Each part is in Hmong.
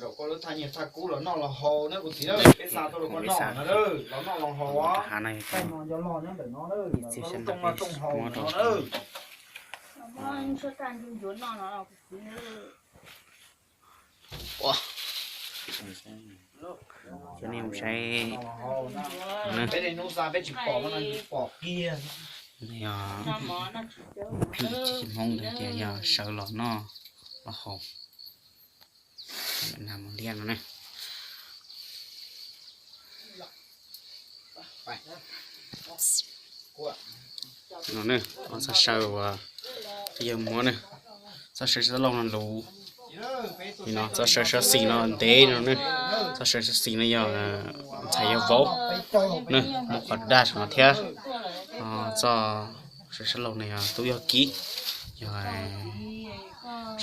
Zaum koj lub thaj nyiaj thaj kub los noj los haus na kuv txiv na, peb xa tuaj rau koj noj no, los noj los haus. Hav no, txiv xyab ntawm peb muab rau cov nej mus saib. Yog Hmoob ntawd ces yog sawv los noj los haus. Nag mus liab no ne. No ne, txoj saw uas yawg muab ne, txoj saw sab laug no luv. Nim no txoj saw sab xis no ntev no ne, txoj saw sab xis no yog ntxhais yawg vauv ne, muab qhov daj saum no thiab. Txoj saw sab laug no yog tub yog kiv, yog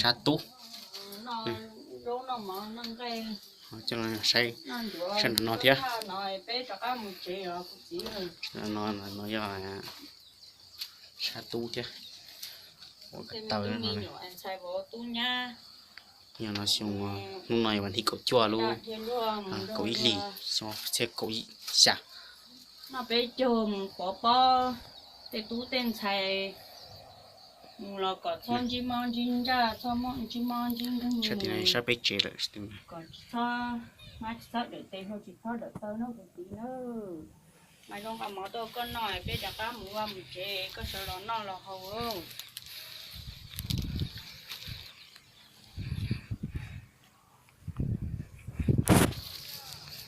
sab tub. Coj los saib sab nram no thiab. No yog sab tub thiab. Ua ko taw no. Yog no xyoo, hnub no yog vas thib kaum cuaj lub kaum ib hlis xyoo txhiab kaum xya. No peb caug mus pov pob tej tub tej ntxhais mus los kom txhob ntsib mob ntsib ntsaj, txhob mob ntsib mob ntsib nkeeg. Sab tim no sab peb tsev lawm. Kom tsis txhob, mab tsis txhob dawm tes, hluas tsis txhob dawm taw na kuv txiv na. Mas zoo nqa mov tuaj koj noj, peb rov qab mus vaj mus tsev, koj sawv los noj los haus.